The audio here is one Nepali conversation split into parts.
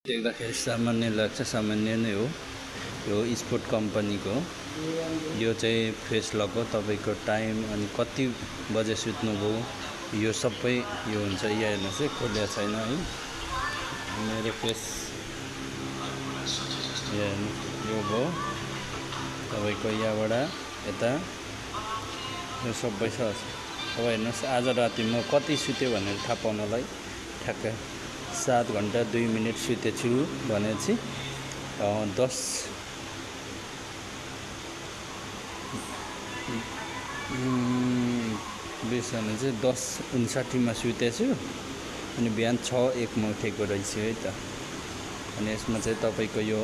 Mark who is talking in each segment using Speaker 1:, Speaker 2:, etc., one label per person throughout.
Speaker 1: देख्दाखेरि सामान्य लाग्छ, सामान्य नै हो। यो स्पोर्ट कम्पनीको यो चाहिँ फेस लक हो। तपाईँको टाइम अनि कति बजे सुत्नुभयो यो सबै यो हुन्छ। यहाँ हेर्नुहोस् है, खोलेको छैन है मेरो फेस। यहाँ हेर्नु, यो भयो तपाईँको यहाँबाट यता यो सबै छ। अब हेर्नुहोस्, आज राति म कति सुतेँ भनेर थाहा पाउनलाई ठ्याक्कै 7 घन्टा 2 मिनट सुतेछु भनेपछि 10 20 भने चाहिँ 10:59 सुतेछु अनि बिहान 6:01 मा उठेको रहेछु है त। अनि यसमा चाहिँ तपाईँको यो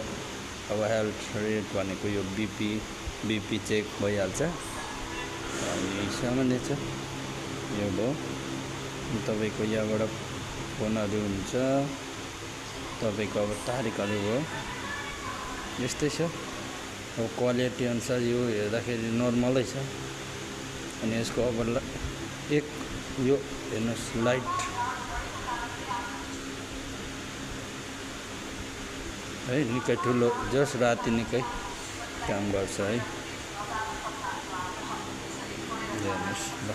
Speaker 1: अब हेल्थ रेट भनेको यो बिपी चेक भइहाल्छ। अनि सामान्य छ यो भयो। तपाईँको यहाँबाट फोनहरू हुन्छ, तपाईँको अब तारिकहरू भयो, यस्तै छ। अब क्वालिटी अनुसार यो हेर्दाखेरि नर्मलै छ। अनि यसको अब एक यो हेर्नुहोस् लाइट है निकै ठुलो, जस राति निकै काम गर्छ है। हेर्नुहोस् ल,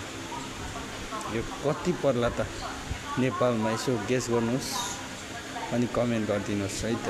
Speaker 1: यो कति पर्ला त नेपालमा, यसो गेस गर्नुहोस् अनि कमेन्ट गरिदिनुहोस् है त।